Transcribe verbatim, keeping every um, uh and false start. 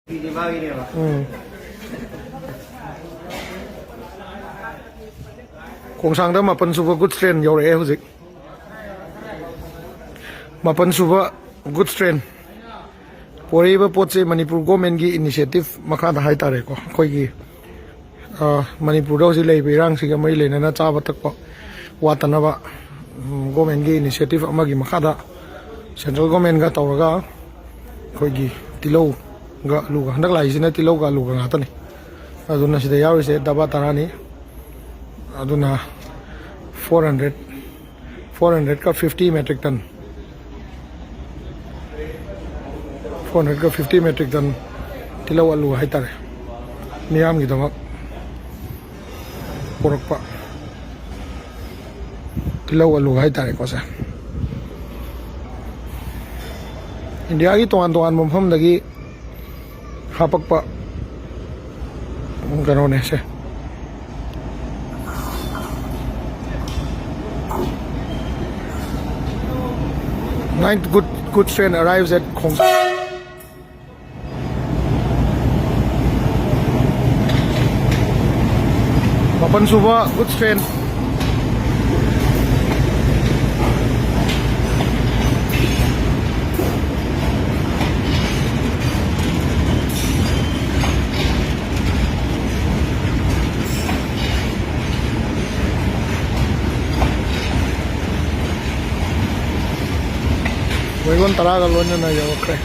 ꯎꯝ꯫ ꯈꯣꯡꯁꯥꯡꯗ ꯃꯥꯄꯟ ꯁꯨꯕ goods train ꯌꯧꯔꯛꯑꯦ ꯍꯧꯖꯤꯛ꯫ ꯃꯥꯄꯟ ꯁꯨꯕ goods train꯫ ꯄꯣꯔꯛꯏꯕ ꯄꯣꯠꯁꯦ ꯃꯅꯤꯄꯨꯔ governmentꯀꯤ initiative ꯃꯈꯥꯗ ꯍꯥꯏꯇꯥꯔꯦꯀꯣ, ꯑꯩꯈꯣꯏꯒꯤ, ꯑ, ꯃꯅꯤꯄꯨꯔꯗ ꯍꯧꯖꯤꯛ ꯂꯩꯔꯤꯕ ꯏꯔꯥꯡꯁꯤꯒ ꯃꯔꯤ ꯂꯩꯅꯅ ꯆꯥꯕ ꯊꯛꯄ ꯋꯥꯠꯇꯅꯕ, ꯎꯝ, governmentꯀꯤ initiative ꯑꯃꯒꯤ ꯃꯈꯥꯗ central governmentꯀ ꯇꯧꯔꯒ ꯑꯩꯈꯣꯏꯒꯤ ꯇꯤꯜꯍꯧꯒ ꯑꯂꯨꯒ, ꯍꯟꯗꯛ ꯂꯥꯛꯏꯁꯤꯅ ꯇꯤꯜꯍꯧꯒ ꯑꯂꯨꯒ ꯉꯥꯛꯇꯅꯤ꯫ ꯑꯗꯨꯅ ꯁꯤꯗ ꯌꯥꯎꯔꯤꯁꯦ ꯗꯕꯥ ꯇꯔꯥꯅꯤ꯫ ꯑꯗꯨꯅ four hundred, four hundredꯀ fifty metric ton, four hundredꯀ fifty metric ton ꯇꯤꯜꯍꯧ ꯑꯂꯨ ꯍꯥꯏꯇꯥꯔꯦ, ꯃꯤꯌꯥꯝꯒꯤꯗꯃꯛ ꯄꯨꯔꯛꯄ ꯇꯤꯜꯍꯧ ꯑꯂꯨ ꯍꯥꯏꯇꯥꯔꯦꯀꯣ ꯁꯦ꯫ ꯏꯟꯗꯤꯌꯥꯒꯤ ꯇꯣꯉꯥꯟ ꯇꯣꯉꯥꯟꯕ ꯃꯐꯝꯗꯒꯤ ꯍꯥꯄꯛꯄ ꯀꯩꯅꯣꯅꯦ ꯁꯦ꯫ Ninth good, goods train arrives at Khong-, ꯃꯥꯄꯟ ꯁꯨꯕ goods train꯫ Wagon ꯇꯔꯥꯒ ꯂꯣꯏꯅꯅ ꯌꯧꯔꯛꯈ꯭ꯔꯦ꯫